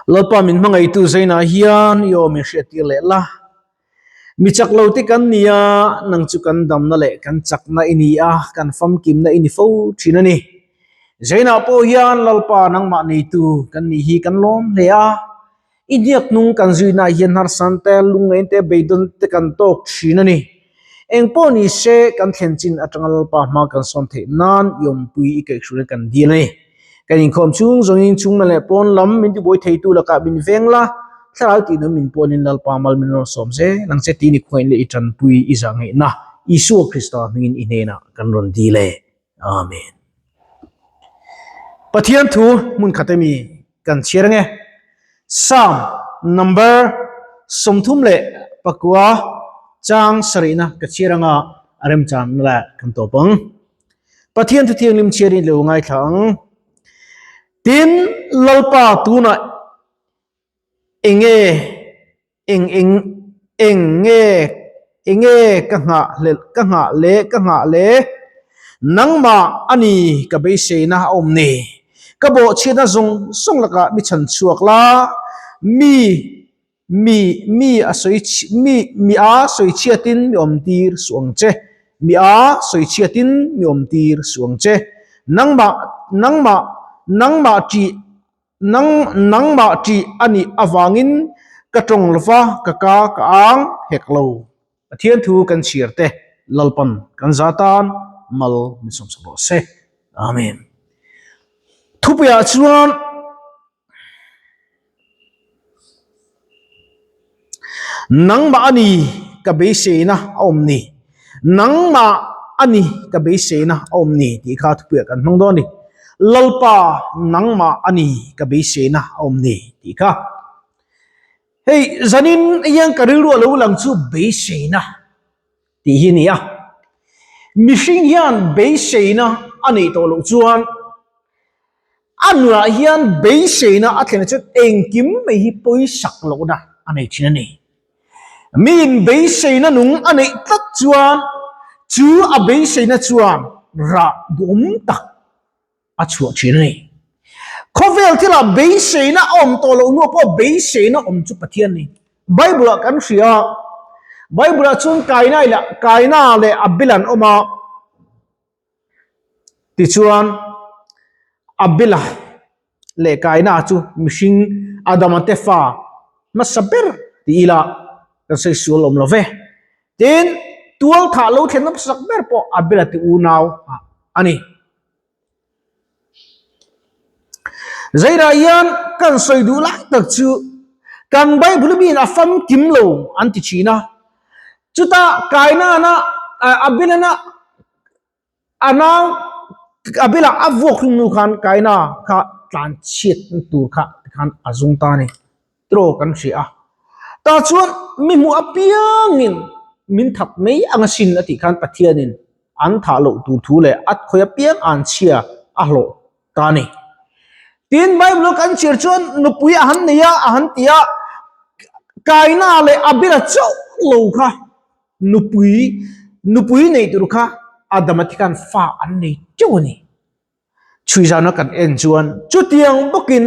Lalpa min hmangaihtu Zainah hian i aw min hriattir leh la. Mi chak lo te kan ni a, nang chu kan damna leh kan chakna i ni a, kan famkimna i ni fo thin a ni. Zainah pawh hian Lalpa nangmah neitu kan nih hi kan lawm hle a, i hniak hnung kan zuinaah hian hnarsan te, lungngain te, beidawn te kan tawk thin a ni. Engpawh ni se kan thlen chin atanga Lalpa hma kan sawn theih nan i awmpui i kaihhruaina kan dil a ni. Kan inkhawm chhung zawngin chhungna leh pawn lam min tibuai theitu lakah min veng la, thlarau tih nun min pawnin Lalpa mal min rawn sawm zel ang che tih ni khuain leh i tanpui i zah ngaihna Isua Krista hmingin i hnenah kan rawn dil e. Amen. Pathian thu hmun khat emi kan chhiar ange. Psalm number 39 chang sarihna ka chhiar anga a remchan na leh kan tawp ang. Pathian thu thianghlim chhiarin lo ngaithla ang. Tin, Lalpa tunah enge eng eng eng nge enge ka nghah hlelh ka nghah le ka nghah le nangmah a ni ka beiseina a awm ni. Ka bawhchhiatna zawng zawng lakah mi chhan chhuak la, mi Mi, mi a sawi chhi, mi, mi a sawi chhiatin mi awm tir suh ang che. Mi a sawi chhiatin mi awm tir suh ang che. Nangmah, nangmah, nangmah ṭih, nang, nangmah ṭih a nih avangin ka ṭawng lova ka ka ka ang hek lo. Pathian thu kan chhiar te Lalpan kan za tan mal min sawmsak rawh se. Amen. Thupuiah chuan. Nangmah a ni ka beiseina a awm ni, nangmah a ni ka beiseina a awm ni tih kha thupuiah kan hmang dawn a ni. Lalpa nangmah a ni ka beiseina a awm ni tih kha. Hei zanin hian ka rilru a lo lang chu beiseina tih hi a ni a. Mihring hian beiseina a neih tawh loh chuan A nunah hian beiseina a thlen chuan engkim mai hi pawisak lohna a nei thin a ni. Miin beiseina nung a neih tlat chuan chu a beiseina chuan rah duhawm tak a chhuah thin a ni. Khawvel thilah beiseina a awm tawh loh hnuah pawh beiseina awm chu Pathian a ni. Bible-ah kan hria a, Bible-ah chuan Kaina leh Kaina leh Abel an awm a. Tichuan, Abela leh Kaina chu mihring Adama te fa hmasa ber ti ila kan sawi sual awm lo ve. Tin, tual thah lo thlenna hmasak ber pawh Abela te unau a ni. Zairah hian kan sawi duh lai tak chu kan Bible miin a famkim lo an ti thin a. Chutah Kainana Abelana a nau Abela a vuak hlum nu khan Kaina kha tlan chhiat tur kha tikhan a zung ta a ni. Tiraw kan hria a. Tah chuan mi hmuh apiangin min that mai ang asin a tih khan Pathianin an thah loh tur thu leh a khawi apiang an chhia a hlawh ta a ni. Tin, Bible kan chhiar chuan nupui a han nei a, a han ti a, Kaina leh Abela chauh lo kha nupui nupui nei tur kha Adama te khan fa an nei teuh a ni. Chhui zana kan en chuan chutiang bawkin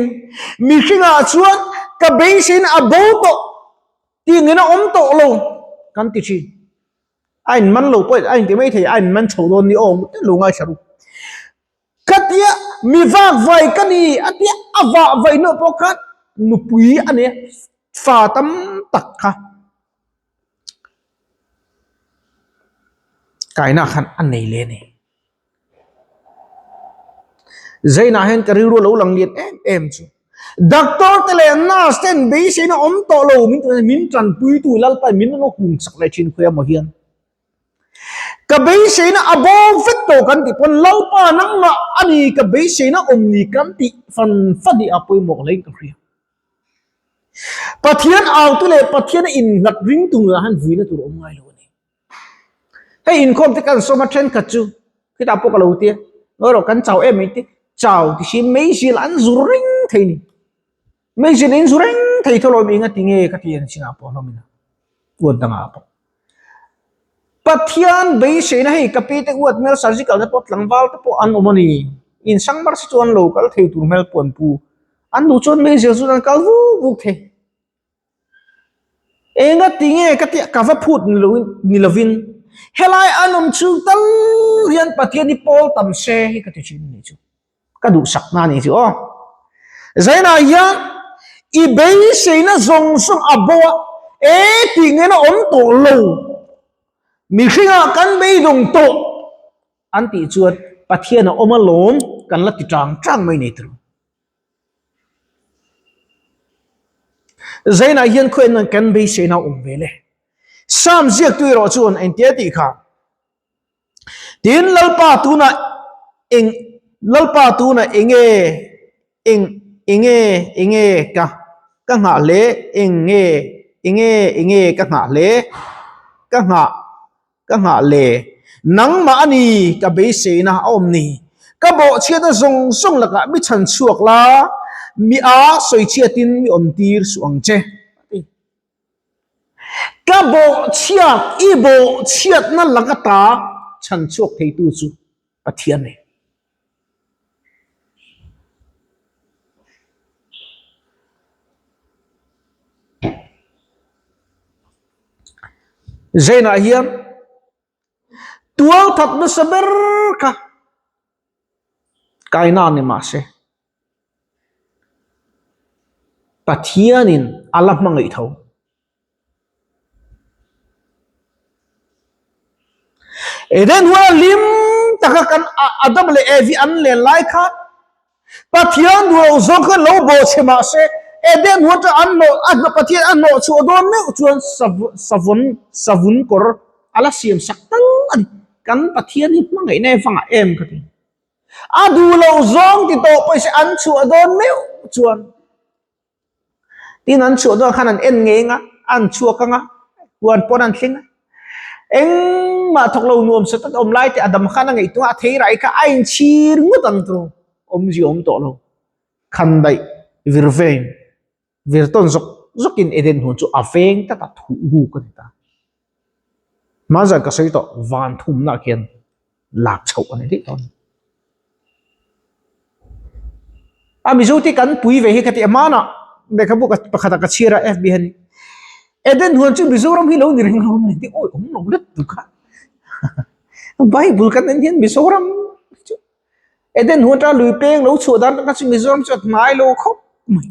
mihringah chuan ka beiseina a bo tawh tih ngin a awm tawh lo kan ti thin. A in man lo pawh a in ti mai thei a in man chho dawn ni aw te lo ngaithla ru. Ka tia mi vak vai ka ni a tia a vah vai nawh pawh khan nupui a nia fa tam tak kha kaina khan a nei leh a ni. Zainah hian ka rilru a lo lang lian em em chu. Doctor te leh nurse ten beiseina awm tawh lo min tih min tanpuitu Lalpa min rawn hung sak leh thin khawi emaw hian. Ka beiseina a bo vek tawh kan tih pawn Lalpa nangmah a ni ka beiseina awm ni kan tih fan fan hi a pawimawh hlein ka hria. Pathian autu leh Pathian a innghat ringtu nunah hian vuina tur a awm ngai lo a ni. Hei inkhawm te kan sawm a thenkhat chu khitah pawh ka lo tia ngawi rawh kan chau em mai te chau ti si meizil an zu reng thei ni meizil in zu reng thei tho lo mi nga ti nge ka ti an sinah pawh hlawm ina uat dangah pawh Pathian beiseina hei ka pi te uat hmel surgical te pawh tlangval te pawh an awm a ni insangmar si chuan lo kal thei tur hmel puan pu. An duh chuan meizial chu an kal vuk vuk thei. Enga tinge ka tia ka va phut ni loin ni lovin helai an awm chhung tal hian Pathian hi pawl tam se hi ka ti thin a nih chu. Ka duhsak na a nih chu aw. Zainah hian i beiseina zawng zawng a bo a, e tih ngena awm tawh lo. Mihringah kan beidawng tawh an tih chuan Pathian a awm alawm kan la ti tang tang mai nei tur. Zainah hian khawiah nan kan beiseina a awm ve le. Psalm ziaktu erawh chuan engtia tih kha Tin, Lalpa tunah eng Lalpa tunah enge eng enge enge ka ka nghah hle eng nge enge enge ka nghah hle ka nghah ka nghah le nangmah a ni ka beiseina a awm ni ka bawhchhiatna zawng zawng lakah mi chhan chhuak la mi a sawichhiatin mi awm tir suh ang che a ti. Ka bawhchhiat, i bawhchhiatna laka ta chhan chhuak theitu chu Pathian a ni. Zainah hian tualthat nasa ber kha kaina ni mahse Pathianin a la hmangaih tho. Eden huan hlim taka kan Adam leh Evi an len lai khan Pathian duh loh zawng khan lo bawh che mah se Eden huan chu an hnawh a hnawh Pathian a hnawh chhuah dawn meuh chuan savun savun kawr a la siam sak tal a ni. Kan Pathian hi hmangaihna e vangah em ka ti. A duh loh zawng ti tawh pawisa an chhuah dawn meuh chuan tin an chhuah dawn khan an en ngei anga an chhuak anga huan pawn an thleng a engmah thawk lo nuam sa tak awm lai te a dam khan a ngaihtuah a thei rai kha a inchhir ngawt ang chu awmzia awm tawh lo khan daih vir veng vir tawn zawk zawkin Eden huan chu a veng tlat a thuh ruk a ni ta. Hmanzan ka sawi tawh van thumna khian lak chhoh a ni daih dawn. A Mizo te kan pui ve hi ka ti a hmanah lehkhabu pakhat ah ka chhiar a FB hian Eden huan chu Mizoram hi lo ni reng lo ni tih awi awm lo let tu kha Bible kan en hian Mizoram chu Eden huan ta lui peng lo chhuah dan kha chu Mizoram chu a hnai lo khawp mai.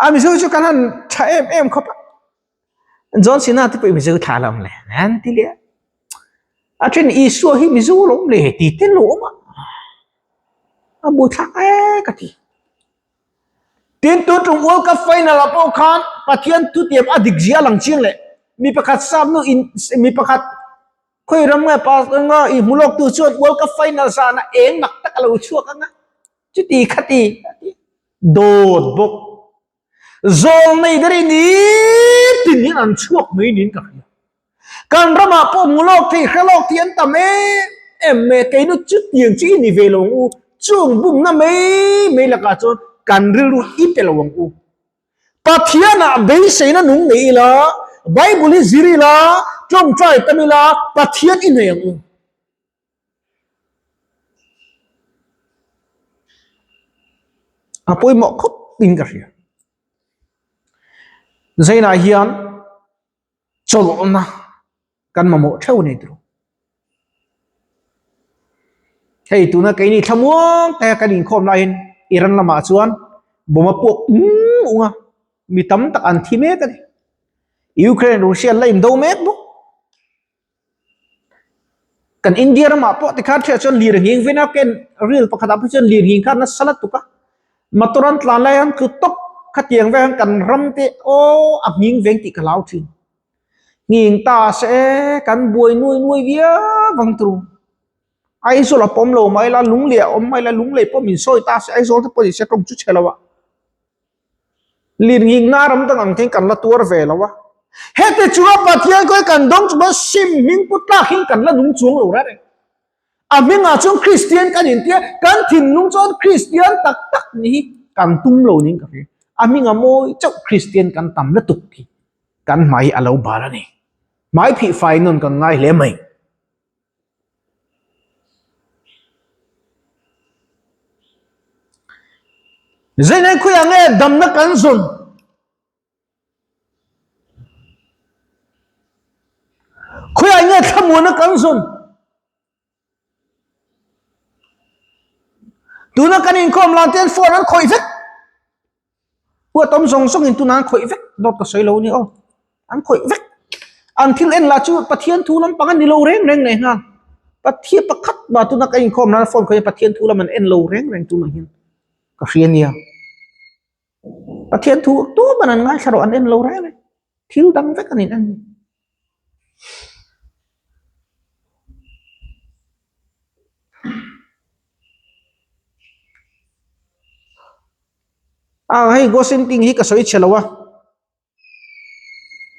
A Mizo chu kan han tha em em khawp a. John Cena te pawh Mizo thla lam le an ti leh a. A then Isua hi Mizo lo awm le ti te lo awm a. A buaithlak e ka ti. Tin tun tum World Cup final ah pawh khan Pathian thutiam a dik zia lang chiang leh mi pakhat sap nu in mi pakhat khawi ram nge pa nga i hmu lawk tu chuan World Cup final zan ah eng mak tak a lo chhuak ang a. Chuti khati dawt bawk. Zawl nei der i ni tin hian an chhuak mai niin ka hria. Kan ramah pawh hmu lawk thei, hre lawk thei an tam em em mai. Keinu chutiang chu i ni ve lo ang u. Chung bumna mai mai lakah chuan kan rilru i pe lo ang u. Pathianah beiseina nung nei ila, Bible hi zir ila, tawngtai tam ila, Pathian i nei ang u. A pawimawh khawp in ka hria. Zainah hian chawlhna kan mamawh theuh a ni tawh. Hei tuna keini thlamuang taka kan inkhawm laiin Iran lamah chuan bomb a puak ung ung a, mi tam tak an thi mek a ni. Ukraine Russia an la indo mek bawk. Kan India ramah pawh tikhan hriat chuan lir nghing vena ken ril pakhatah pawh chuan lir nghing kha nasa lutuk a motor an tlan lai an tlu tawp khatiang vek hian kan ram te aw a nghing veng tih ka hlau thin nghing ta se kan buai nuai nuai viau ang tur Aizawl a pawm lo mai la lunglei a awm mai la lunglei pawh min sawi ta se Aizawl te pawh ni se tawng chu chhe lo a. Lirnghingna ram dang ang khin kan la tuar ve lo a. Heti chunga Pathian khawi kan dawng chunga sim hming pu tlak hin kan la nung chuang lo reng reng. A hmingah chuan Kristian kan intia, kan thinlung chuan Kristian tak tak ni hi kan tum lo niin ka hria. A hminga mawi chauh Kristian kan tam lutuk hi kan hmai a lo bal a ni. Hmai phih fai nawn kan ngai hle mai. Zeinen khawiah nge damna kan zawn? Khawiah nge thlamuanna kan zawn? Tuna kan inkhawm lan ten phone an khawih vek. Huat awm zawng zawngin tuna an khawih vek. Dawt ka sawi lo a ni aw. An khawih vek. An thil en lah chu Pathian thu lampang a ni lo reng reng leh nghal. Pathian pakhat mah tuna kan inkhawm lan phone khawih Pathian thu lam an en lo reng reng tunah hian ka hria nia. Pathian thu tuman an ngaithla rawh an en lo reng reng. Thil dang vek an in en ni. A hei Gosen King hi ka sawi chhe lo a.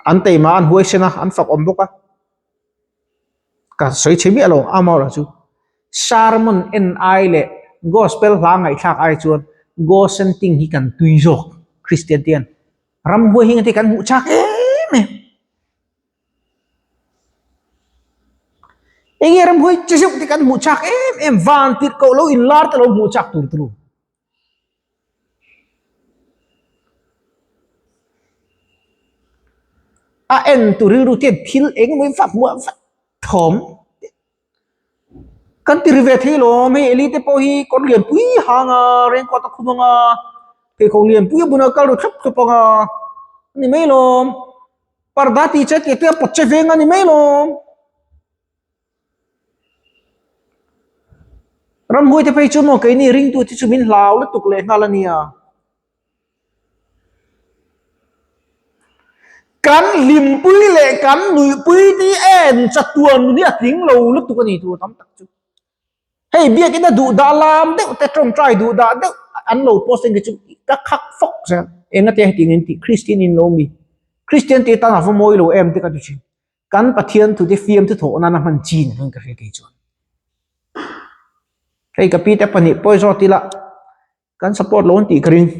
An teima an huaisen a an fak awm bawk a. Ka sawi chhe miah lo amaherawh chu sermon en ai leh gospel hla ngaihthlak ai chuan Gosen King hi kan tui zawk Christian te hian ramhuai hi engtin kan hmuh chak em em. Enge ramhuai chi zeuh te kan hmuh chak em em van tirh koh lo in lar te lo hmuh chak tur turu. A en tu rilru te hian thil eng emaw hi va hmuh vat thawm kan ti ri ve thei lawm hei eli te pawh hi kawr lian pui hang a raincoat a khum ang a pheikhawk lian pui a bun a kal ru thlap thlap ang a ni mai lawm parda tih che tih te a pawt che veng a ni mai lawm. Ramhuai te phei chu maw keini ringtu te chu min hlau lutuk leh nghal a nia. Kan hlimpui leh kan nuihpui te hi en chatuan nun hi a tling lo lutuk a ni tur tam tak chu. Hei biakina duh dah lam deuh te tawngtai duh dah deuh an lo post engte chu ka khak fawk zel. Engate hetiang in tih Kristian in lo mi Kristian te tan a va mawi lo em te ka ti thin. Kan Pathian thu te fiam te thawh nana hman chin ang ka hria kei chuan. Hei ka pi te pahnih pawh zawt ila kan support lo an tih ka ring.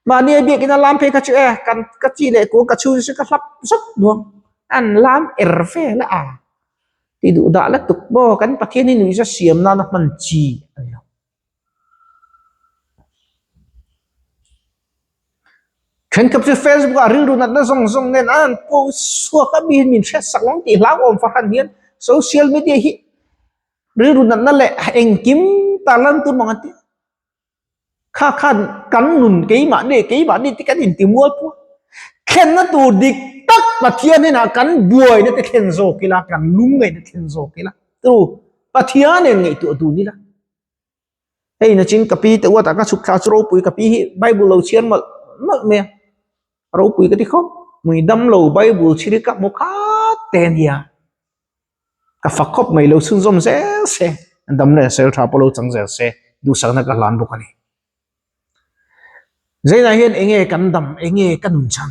Mahni a biakin a lam phei kha chu e kan ka chi leh kuang ka chhung se ka hlap zap nuam an lam er vel a ti duh dah la tuk maw kan Pathian hi nuihza siam nana hman chi a ni lo. Thenkhat chu Facebook ah rilru natna zawng zawng nen an post chhuak a mi min hriat sak ang tih hlauhawm fahran hian social media hi rilru natna leh engkim tarlan tum ang an ti. Kha khan kan nun keimahni keimahni te kan intimual pawh thlenna tur dik tak Pathian hnenah kan buaina te thlen zawk ila kan lungngaihna thlen zawk ila tu Pathian nen ngaihtuah dun ila. Hei nachin ka pi te uatah ka chhuk thla chu ropui ka pi hi bible lo chhiar malh malh mai a ropui ka ti khawp mui dam lo bible chhir hi ka hmu khat te ania ka fak khawp mai lo chhunzawm zel se dam leh sel tha pawh lo chang zel se duhsakna ka hlan bawk a ni Zainah hian enge kan dam enge ka nun chhan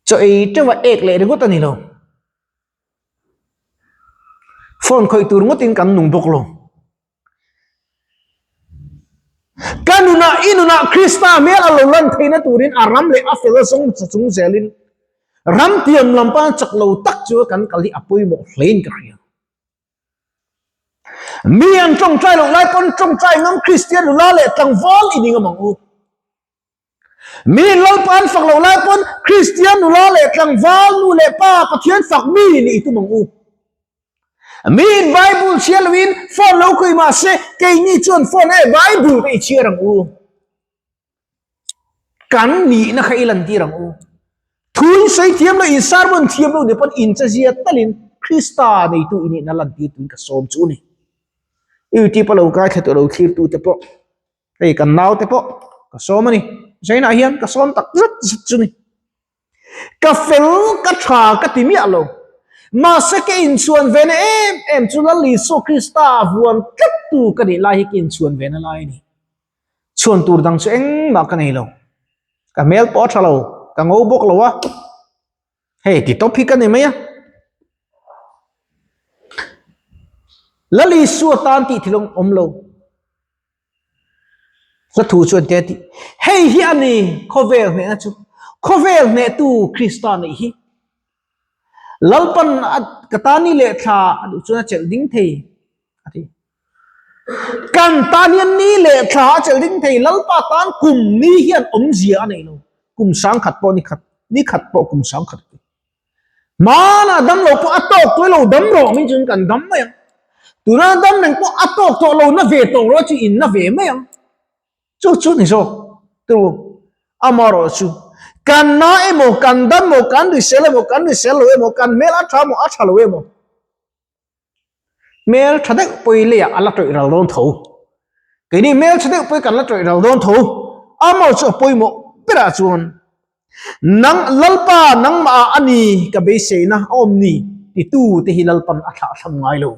chaw ei teuh a ek leh ringawt a ni lo. Phone khawih tur ngawtin kan nung bawk lo. Ka nunah i nunah Krista hmel a lo lan theihna turin a ram leh a fel a zawng hmasa chung zelin ram tiam lam pan chak lo tak chu kan kal hi a pawimawh hlein ka hria. Mi an tawngtai loh lai pawn tawngtai ngam Kristian nula leh tlangval i ni ngam ang u. Mi Lalpa an fak loh lai pawn Kristian nula leh tlangval nu leh pa Pathian fak mi nih i tum ang u. Miin Bible chhiar loin phone lo khawih mah se keini chuan phone e Bible te i chhiar ang u. Kan nihna kha i lantir ang u. Thu in sawi thiam lo, in sermon thiam lo ni pawn in chazia talin Krista neitu i nihna lantir tuin ka sawm chu ni. YouTube a lo ngaithla tawh lo thlirtu te pawh Hei kan naute pawh ka sawm a ni. Zainah hian ka sawm tak zet zet chu ni. Ka fel ka tha ka ti miah lo. Mahse ka inchhuan ve na em em chu Lal Isua Krista vuan tlat tu ka nih lai hi ka inchhuan ve na lai a ni. Chhuan tur dang chu engmah ka nei lo. Ka hmel pawh a tha lo, ka ngo bawk lo a. Hei ti tawp hi ka ni mai a. Lal Isua tan tih thil awm lo. Hla thu chuan te ti. Hei hi a ni khawvel hnehna chu. Khawvel hnehtu Krista neih hi. Lalpan ka tan ni leh thla a duh chuan a chelh ding thei a ti. Kan tan hian ni leh thla a chelh ding thei, Lalpa tan kum ni hian awmzia a nei lo. Kum sangkhat pawh ni khat, ni khat pawh kum sangkhat a ti. Hmanah dam lo pawh a tawk tawh lo dam rawh min chuan kan dam mai ang. Tuna dam reng pawh a tawk tawh lo na ve tawh rawh chu in na ve mai ang. Chu chu ni zawk tu amarawh chu kan na emaw kan dam emaw kan hrisel emaw kan hrisel lo emaw kan hmel a tha emaw a tha lo emaw hmel tha deuh pawh i leiah a la tawih ral dawn tho. Keini hmel tha deuh pawh i kan la tawih ral dawn tho. Amarawh chu a pawimawh berah chuan Nang Lalpa nangmah ah a ni ka beiseina a awm ni titu te hi Lalpan a thlah thlam ngai lo,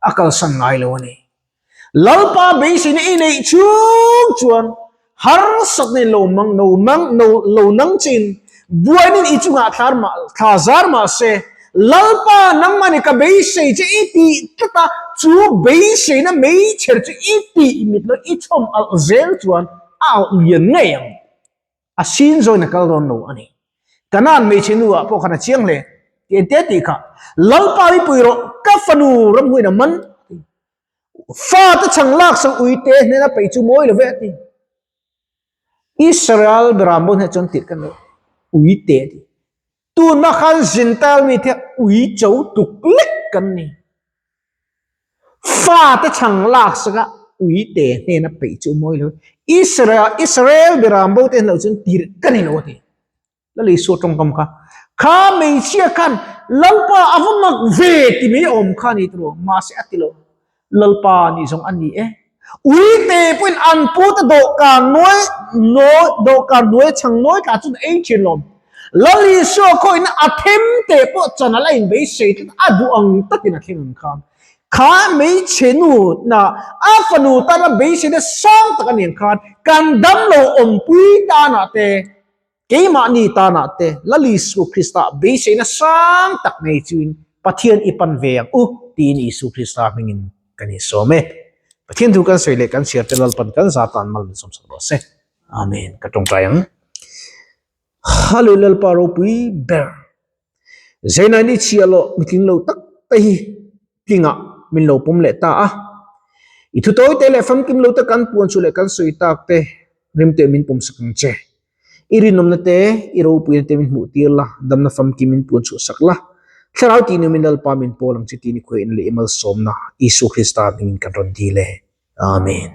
a kalsan ngai lo a ni. Lalpa beiseina i neih chung chuan harsatna in lo mang no mang no lo nang chin buainin i chungah thlar mah thla zar mah se Lalpa nangmah ni ka beisei che i tih tlat a, chu beiseina meichher chu i tih mit lo i chhawm alh zel chuan a alh lian ngei ang. A sin zawin a kal dawn lo a ni. Kanaan hmeichhe nu ah pawh khan a chiang hle. Ti ente tih kha, Lalpa i pui rawh, ka fanu ramhuin a man a ti. Fate chhang lak sak uite hnena peih chu mawi lo ve a ti. Israel beram bo hneh chuan tirh kan lo uite a ti. Tuna khan Gentile mite ui cho tuk lek kan ni. Fate chhang lak saka uite hnena peih chu mawi lo. Israel Israel beram bo te hlo chuan tirh ka ni lo a ti. Lal Isua tawngkam kha. Kha hmeichhia khan Lalpa a va mak ve ti mai awm kha ni tawh mahse a ti lo. Lalpa nih zawng a ni e. Uite pawhin an pute dawhkan nuai nawi dawhkan hnuai chhang nawi tla chuan ei thin lawm. Lal Isua khawina a them teh pawh chan a la inbeisei tlat a duh ang takin a thleng ang khan. Kha hmeichhe nu na a fanu tana beiseina sang tak a nih ang khan kan damlo awmpui tanah te Keimahni tanah te Lal Isu Krista beiseina sang tak nei chuin Pathian i pan ve ang u tiin Isu Krista hmingin kan insawm e. Pathian thu kan sawi leh kan chhiar te Lalpan kan za tan mal min sawmsak rawh se. Amen. Ka tawngtai ang. Hallelujah Lalpa ropui ber. Zainai ni chhia lo mitling lo tak te hi tlingah min lo pawm leh ta a. I thu tawi te leh famkim lo te kan puan chu leh kan sawi tak te rim te min pawm sak ang che. I rinawmna te, i ropuina te min hmuh tir la, damna famkim min puan chhuah sak la. Thlarau tih nu min Lalpa min pawl ang che tih ni khuaihna leh i malsawmna Isua Krista hmingin kan rawn dil e. Amen.